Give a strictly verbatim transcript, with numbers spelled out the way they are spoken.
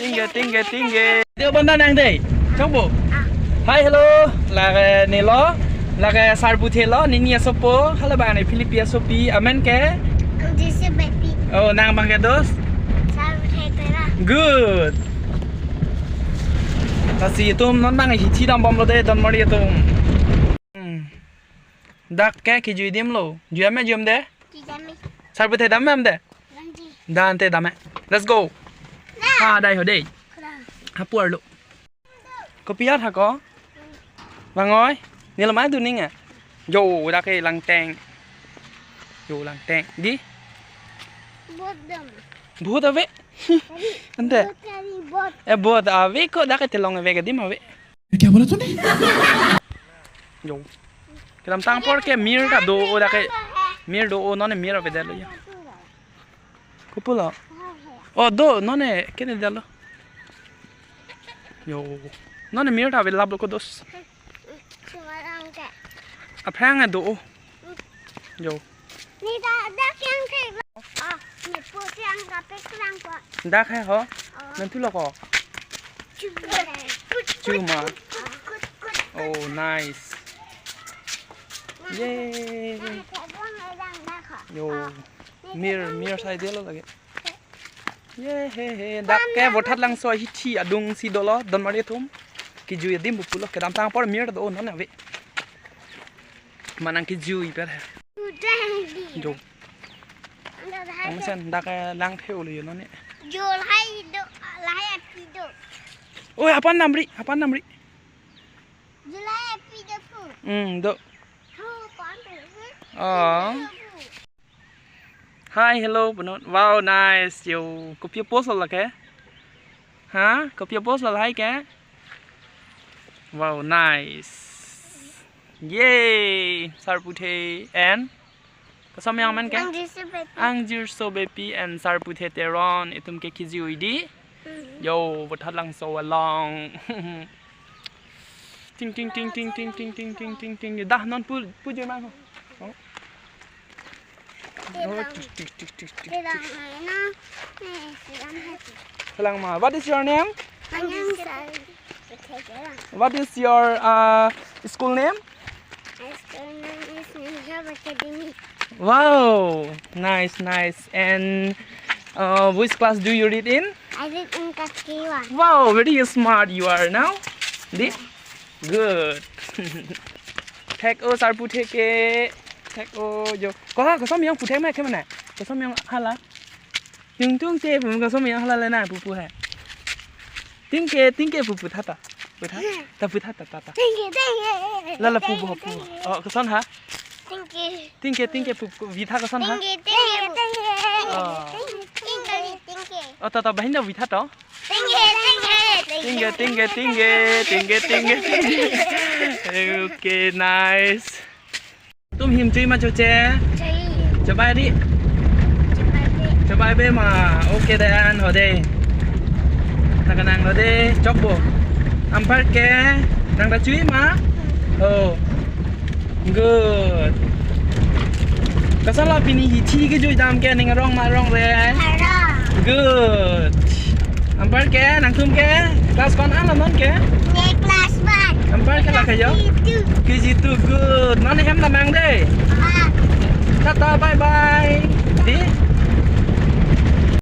Tingge, tingge, tingge. Dei, bonta nang dei. Chokbo. Hi, hello. Lake nelo. Lake Sarputhe lo. Nini asopo. Hala bang ne Philippi asopi. Amen ke? Ang Jesse Baby. Oh, nang bang ke dos? Sarputhe Tera. Good. Lasi itum non bang hithi dambomlo dei, Donmari atum. Hmm. Dak ke kejui adim lo. Jui ame, jui ame dei? Jui ame. Sarputhe dam ame dei? Dam ji. Dante dam ame. Let's go. Da. Ha, dei ho dei. Kora. Hapu arlo. Kopi athak ko? Bang oi. Nilo mai duning a. Yo, dak ke langteng. Yo, langteng. Dei? Bot dam. Bot ave. Ante. Bot kari bot. Eh, bot ave ko, dak ke telong ave ke adim ave. ये क्या बोला तूने? Yo. Kedamtang apor ke mir ta do-o dak ke. Mir do-o, non ne mir avedetlo ya. Kopulo? Oh, do, non ne ke ne detlo. Yo. Non ne mir ta ave, laplo ko dos. Sumarang ke. Aphrang do-o. Yo. Ni da, da kyang ke. Ah, ni pu kyang ka pe kyang ko. Dak he ho. Oh. Nang thulo ko. Chuma. Chuma. Oh, nice. Yay. Yo. Mir, mir sai detlo lake. Ye he he. Dak ke Vothatlangso hithi adung si dolo, Donmari atum. Kejui adim pulo, kedamtang apor mir do-o, non ave. Manang kejui per he. Udah. Jo. Udah, udah. Ang sen dak ke lang pheu lo yo non ne. Jo lahai do, lahai api do. Oi, hapan damri, hapan damri. Jo lahai api do pu. Hmm, do. Ho, pan tu. Oh. Hi, hello, punot. Wow, nice. Yo, kopi post lo lake? Ha? Kopi post lo lahai ke? Wow, nice. Yay! Sarputhe and? Koson amang amen ke? Ang Jesse Baby. Ang Jirso Bepi and Sarputhe Teron, itum ke kejui dei. Hmm. Yo, Vothatlangso along. Ting, ting, ting. Dah non pu, pu jui mang ho. Oh. Oh, ting, ting, ting, ting, ting, ting. Kelang ma. What is your name? My name is Sarputhe Teron. What is your, uh, school name? My school name is New Hope Academy. Wow, nice, nice. And, uh, which class do you read in? I read in class K one. Wow, very smart you are now. Dei? Good. Thek-o Sarputhe ke. Thek-o jo. Ko ha, koson amang pu thek ma ke mane? Koson amang hala. Tung tung te pu, koson amang hala le na pu pu he. Tingke, tingke pu pu tha ta. Pu tha. Ta pu tha ta ta ta. Tingke, tingke. La la pu pu pu. Oh, koson ha? Tingke. Tingke, tingke pu pu. Pu tha koson ha? Tingke, tingke, tingke. Oh. Tingke, tingke. Oh, ta ta, bahin da pu tha to. Tingke, tingke, tingke. Tingke, tingke, tingke. Tingke, tingke, tingke. Okay, nice. Itum him chui ma choche? Chui. Chobai dei? Chobai dei. Chobai be ma. Okay, dei, an ho dei. Nang kanang lo dei, chokbo. Anpar ke, nang ta chui ma? Oh. Good. Koson lo pini hithi kejui dam ke, ning arong ma arong re? Arong. Good. Anpar ke, nangtum ke, class ko-an lo non ke? Ne class one. Anpar ke lake jo? K G two. K G two, good. Non ne hem damnang dei. Ah. Tata, bye bye. Dei?